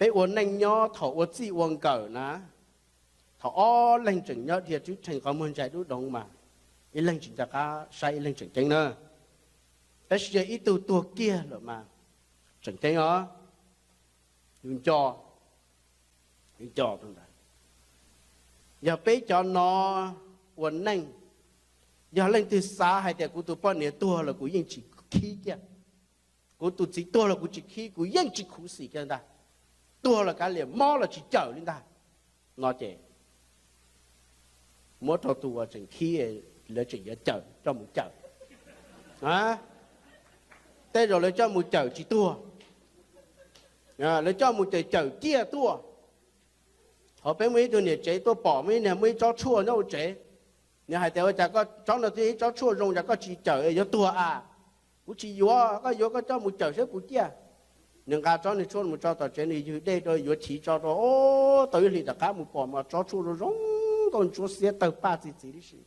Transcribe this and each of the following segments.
Peb ua neej nyob thaum ua txij ua nkawm na, thaum ob leeg tseem nyob dhia tswb rhees qhov muag ntsais dub doov mas, ib leeg tsis nco qab saib ib leeg tseem ceeb na. Tab sis yog ib tug tuag kiag lawm mas tseem ceeb os. Yus nco, yus nco ntawd. Yog peb cov no ua neej, yog leej twg xav hais tias kuv tus poj niam tuag los kuv yeej tsis khib kiag, kuv tus txiv tuag los kuv tsis khib, kuv yeej tsis khuv xim kiag ntag, tuag los kav liam, mob los tsis cawm li ntag, no ces muab rau tus uas tseem khib, lawv tseem yuav cawm coj mus cawm. Tej zaum lawv coj mus cawm tsis tuag, lawv coj mus cawm cawm ciaj tuaj. Thaum peb muaj ib tug niam tsev tuaj pom muaj ib niag muaj ib tsob tshuaj nyob hauv tsev, nws hais tias ua cas koj tsob no twb yog ib tsob tshuaj zoo cas koj tsis cawm, yuav tuag a? Kuv tsis yuav, koj yuav koj coj mus cawm saib puas ciaj. Nws nqa tsob niag tshuaj mus tso tom tsev, nws ywg dej rau yuav chiv tso rau, tau ib hlis tom qab mus pom mas tsob tshuaj zoo zoo nkauj ntsuab xiab tawg paj txi txiv tib si.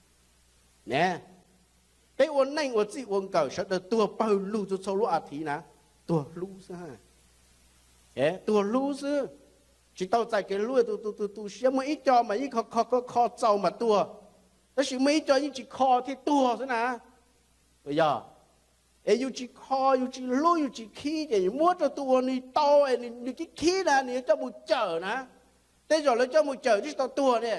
Ne, peb ua neej ua txij ua nkawm sawv daws tuag pawg lug txhua txhua lub a thiv na, tuag hlub xwb. Tuag hlub xwb, tsis tau txais kev hlub. Tu tu tu tu siab, muaj ib co mas yeej kho kho kho txaus mas tuag, tab sis muaj ib co yeej tsis kho thiaj tuag xwb na. Yog es yus tsis kho, yus tsis hlub, yus tsis khib ces yus muab rau tus uas nws tau, nws khib khib na, nws yuav coj mus cawm na. Tej zaum lawv coj mus cawm twb tsis tau tuag ne.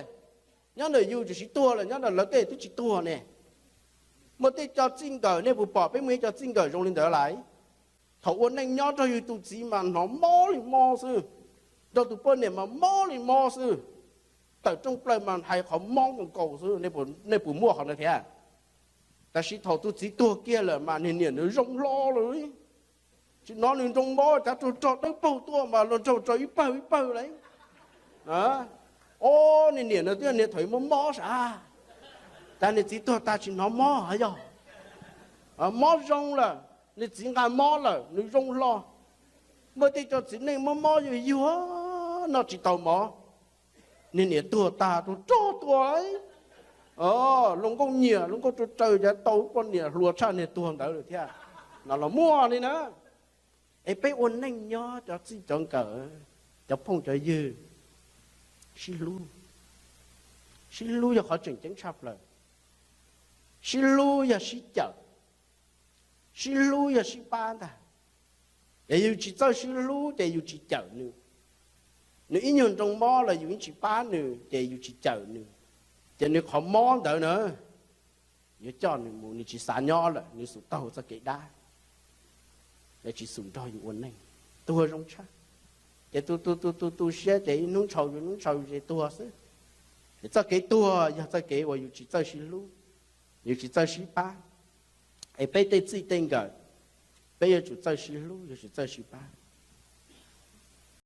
Nyob ntawm yus tsuas sis tuag lawm, nyob ntawm lawv tej twb tsis tuag ne. Muaj tej co txij nkawm, nej puas pom peb muaj ib co txij nkawm zoo li ntawd lawm? Thaum ua neej nyob nrog yus tus txiv mas hnov mob li mob xwb, nrog tus poj niam mas mob li mob xwb, tawm rooj plaws mas hais qhov mob nkaus nkaus xwb. Nej puas muaj qhov ntawd thiab? Tab sis thaum tus txiv tuag kiag lawm mas niag niam nws zoo hlo lawm, tsis hnov nws nroo mob, cav rug rog dawb paug tuaj mas luag nraug rau ib pawg ib pawg lawm. Ob, niag niam no twb yog niag thaum mob mob sav, cas niag txiv tuag tas tsis hnov mob yog? Mob zoo lawm, niag txiv nqa mob lawm nws zoo hlo. Muaj tej co txiv neej mob mob yuag yuag, noj tsis tau mov, niag niam tuag tag rug rog tuaj, luag nkauj nyiam luag nkauj rau raws cav tau poj niam hluas tshaj niag tuag ntawd lawm thiab, no los muaj li na. Es peb ua neej nyob cov txij cov nkawm, cov phooj cov ywg, sib hlub. Sib hlub yog qhov tseem ceeb tshaj plaws. Sib hlub yog sib cawm, sib hlub yog sib pab ntag. Es yus tsis txawj sib hlub ces yus tsis cawm nws. Nws ib nyuag nroo mob los yus yeej tsis pab nws ces yus tsis cawm nws, ces nws qhov mob ntawd na yuav coj nws mus, nws tsis xav nyob lawm, nws xum taug txoj kev dab, tsis xum nrog yus ua neej, tuag zoo tshaj. Ces tu tu tu tu tu siab ces ib hnub ntshaus ib hnub ntshaus ces tuag xwb. Es txoj kev tuag yog txoj kev uas yus tsis txawj sib hlub, yus tsis txawj sib pab. Es peb tej txij tej nkawm, peb yuav tsum txawj sib hlub, yuav tsum txawj sib pab.